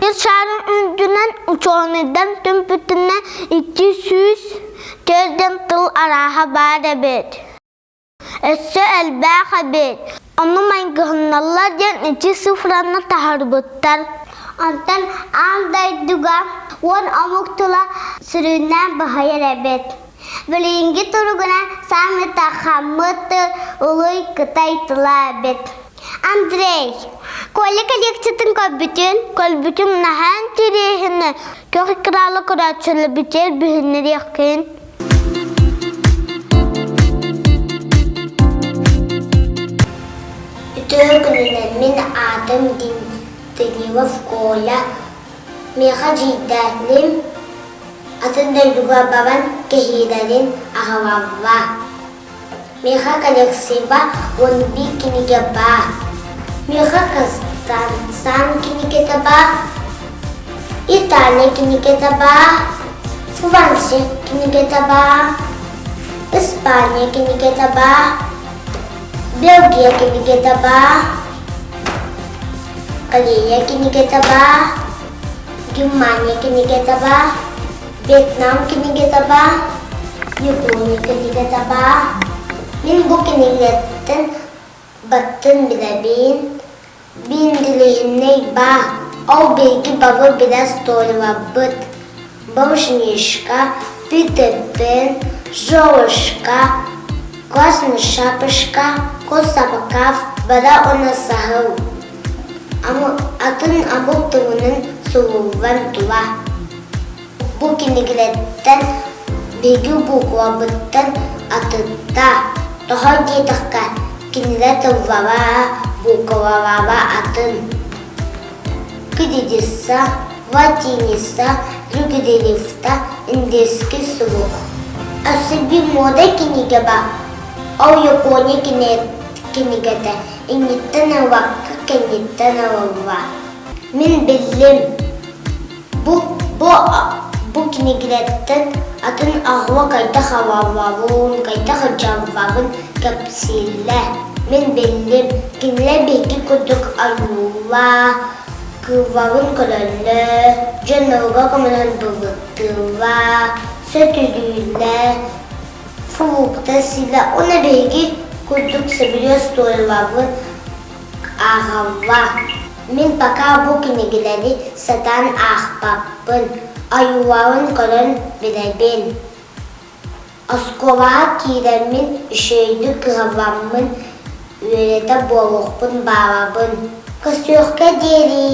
Сир шаарын үрдүнэн учуонайдар түмпүтүнэн 204 тыл арааһа баар эбит. Өссө элбэх эбит. Ону майгыһынналлар диэн ити цифраны таһаарбыттар. Онтон аан дойдуга 10 омук тыла сүрүннээн баһыйар эбит. Билиҥҥи туругунан саамай тархаммыт тыл улуй кытай тыла эбит. Андрей, Коля коллекциятын көрбүтүн? Көрбүтүм наһаа интэриэһинэй. Көх кралы көрөөччүлэрбитигэр билиһиннэриэххин. Үтүө күнүнэн мин аатым Данилов Коля. Миэхэ дьиийдээтиним, атын дойдуга баран кэһиилэрин аҕалаллар. Миэхэ коллекцияба 11 кинигэ баар. Миэхэ Казахстан кинигэтэ баар, Италия кинигэтэ баар, Франция кинигэтэ баар, Испания кинигэтэ баар, Белгия кинигэтэ баар, Корея кинигэтэ баар, Германия кинигэтэ баар, Вьетнам кинигэтэ баар, Япония кинигэтэ баар. Мин бу кинигэттэн баттын билэбин. Биинтилиһиннэй баар. Ол биһиги бары билэ остуоруйаларбыт. Бомжнишка, Питер Пэн, Золушка, Красная Шапочка, Кот Собаков бары уонна саһыл. Атын омук тылынан суруллан тула. Бу кинигэлэртэн биһиги буукубабыттан атытта. Тоҕо диэтэххэ, кинилэр тыллара, буукубалара атын. Кириллица, латиница, люгерилифта, индийский сурук. Өссө биир муода кинигэ баар. Ол Япония кинигэтэ инниттэн ылбакка кэнниттэн ылыллар. Мин биллим, бу, бу, бу кинигэлэртэн атын аҕыла хайдах абаллабын, хайдах дьаллабын кэпсииллэр. Мин биллим, кинилэр биһиги курдук ойууллар, кыылларын көрөллөр, дьонноругар көмөлөһөн былыттыыллар, сөтүлүүллэр, фрукта сииллэр уонна биһиги курдук сөбүлүүр остуоруйаларбын ааҕаллар. Мин пока бу кинигэлэри сатаан аахпаппын, ойууларын көрөн билэбин. Оскуолаҕа киирэммин үчүгэйдик кыһалламмын үөрэтэ буолуохпун баҕарабын. Көрсүөххэ диэри!